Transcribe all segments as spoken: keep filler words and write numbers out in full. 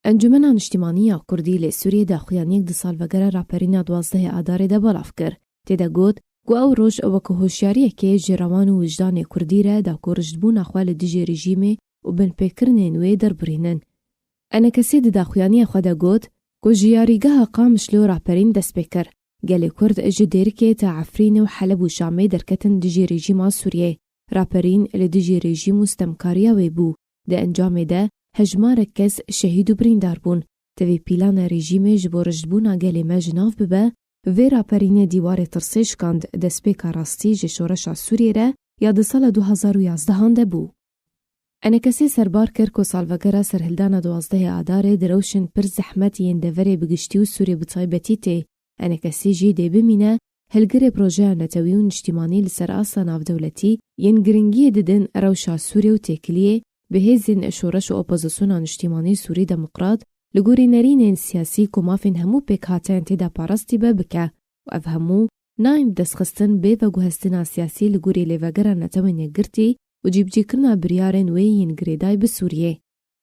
Encûmena Niştimanî ya Kurdî li Sûriyê daxuyaniyek di salvegera raperîna duwazdehê Adarê de belav kir. Tê de got ku ew roj weke hoşyariyekê ji rewan û wijdanê Kurdî re da ku rijdbûna xwe li dijî rejîmê û binpêkirinên wê derbirînin. Enekesê di daxuyaniya xwe de got ku ji yarîgeha Qamişlo raperîn dest pê kir. Gelê Kurd ji Dêrikê ta Efrînê û Heleb û Şamê derketin dijî rejîma Sûriyê. Raperîn li dijî rejîm û stemkariya wê bû. Di encamê de hejmarek kes şehîd û birîndar bûn. Tevî pîlana rejîmê ji bo rijdbûna gelê me ji nav bibe, vê raperînê dîwarê tirsê şikand, destpêka rastî ji şoreşa Sûriyê re ya di sala du hazar û yazdehan de bû. Enekesê serbar kir ku salvegera serhildana duwazdehê Adarê di rewşên pir zehmet yên deverê bi giştî û Sûriyê bi taybetî tê. Enekesê jî dê bimîne hilgirê projeya netewî û niştîmanî li ser asta navdewletî yên giringiyê didin rewşa Sûriyê û têkiliyê bi hêzên şoreş û opozisyona niştîmanî Sûrî Demokrat li gorî nerînên siyasî ku mafên hemû pêkhateyan tê de parastî be bike û ev hemû nayên bi destxistin bê veguhestina siyasî li gorî lêvegera Netewên Yekgirtî û cîbicîkirina biryarên wê yên girêdayî bi Sûriyê.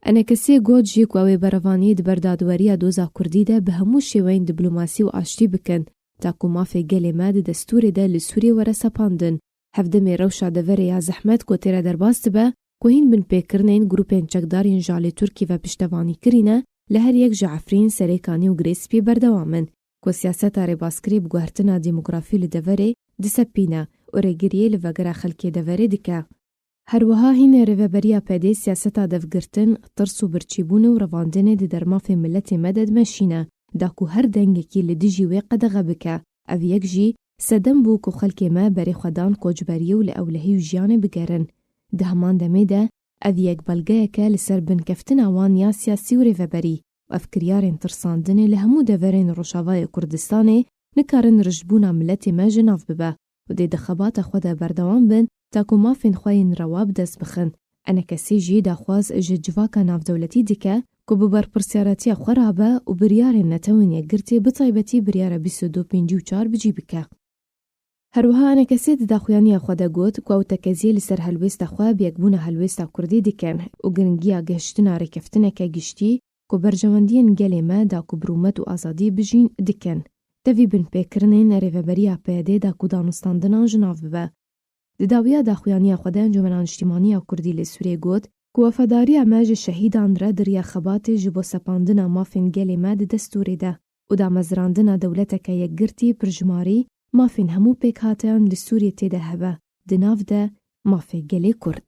Enekesê got jî ku ew ê berevaniyê di ber dadweriya doza Kurdî de bi hemû şêweyên diplomasî û aştî bikin, ta ku mafê gelê me di destûrê de li Sûriyê were sepandin. Hevdemê rewşa deverê ya zehmet ku tê re derbas dibe, ku hîn binpêkirinên grûpên çekdar yên ji alî Tirkî ve piştevanî kirî ne, li her yek ji Efrîn, Serêkanî û Girê Spî berdewam in, ku siyaseta rêbazkirî bi guhertina demografî li deverê disepîne û rêgiriyê li vegera xelkê deverê dike. Her wiha hîn ê rêveberiya P D siyaseta devgirtin, tirs û birçîbûnê û revandinê di dermafê miletê me de dimeşîne, da ku her dengekî li dijî wê qedexe bike. Ev yek jî sedem bû ku xelkê me berê xwe dan koçberiyê û li ewlehî û jiyanê bigerin. Di heman demê de ev yek belgeyek e li ser binkeftina wan ya siyasî û rêveberî û ev kiryarên tirsandinê li hemû deverên Rojavayê Kurdistanê nikarin rijdbûna miletê me ji nav bibe û dê di xebata xwe de berdewam bin, ta ku mafên xwe yên rewa bi dest bixin. Enekesê jî daxwaz ji civaka navdewletî dike ku bi berpirsiyaretiya xwe rabe û biryarên Netewên Yekgirtî, bi taybetî biryara bîst û du pêncî û çar bi cî bike. Her wiha Enekesê di daxuyaniya xwe de got ku ew tekeziyê li ser helwêsta xwe bi yekbûna helwêsta Kurdî dikin û giringiya gihiştina rêkeftineke giştî ku berjewendiyên gelê me da ku bi rûmet û azadî bijîn dikin. Tevî binpêkirinên rêveberiya P Y D'ê da ku danûstandinan ji nav bibe. Di dawiya daxuyaniya xwe de Encûmena Niştîmanî ya Kurdî li Sûriyê got ku wefadariya me ji şehîdan re di riya xebatê ji bo sepandina mafên gelê me di destûrê de û damezrandina dewleteke yekgirtî, pirjimarî, mafên hemû pêkhateyan li Sûriyê tê de hebe, di nav de mafê gelê Kurd.